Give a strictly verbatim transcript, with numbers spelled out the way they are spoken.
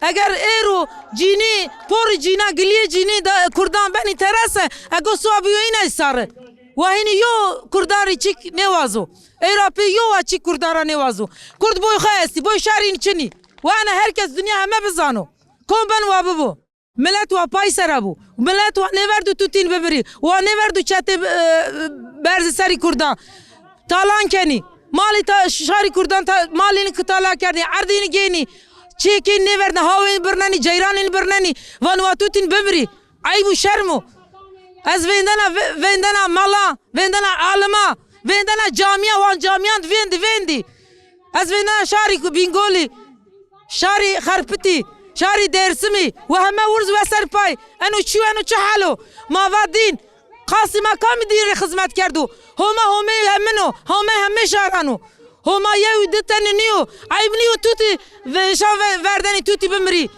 Eger êro cînî, porî cîna, giliyê cînî da Kurdan benî terese, ego suwa bi yoyîne sare. Wa hînî yo Kurdarî çik nêwazo. Êra pê yo wa çik Kurdara nêwazo. Kurd boy xwe estî, boy şarîn çinî. Wa ene herkes dinya heme bizano. Kom ben wa bibo. Milet wa pay sera bû. Milet wa nêverdu tutîn bibirî. Wa nêverdu çetê, e, berzi serî Kurdan. Talan kenî. Malî ta şarî Kurdan ta, malîni kitala kerdî. Erdîni gênî. Çêkên nêverdin. Hawên birnenî, ceyranên birnenî. Van wa tutîn bibirî. Eyb û şerm o. Ez vêndena, vê-, vêndena mala, vêndena alima, vêndena camiya, wan camiyan vêndî, vêndî. Ez vêndena şarî ku Bîngolî, şarî Xerpitî, şarî Dêrsimî, we heme wirz we ser pay. Eno çi, eno çi hal o? Ma va dîn, Qasîma kamî dîn rê xizmet kerdo? Homa homê hemin o, homê hemê şaran o. Homa yew di tenî nîyo. Eyb nîyo tutî ve-, şa ve-, verdenî tutî bimirî.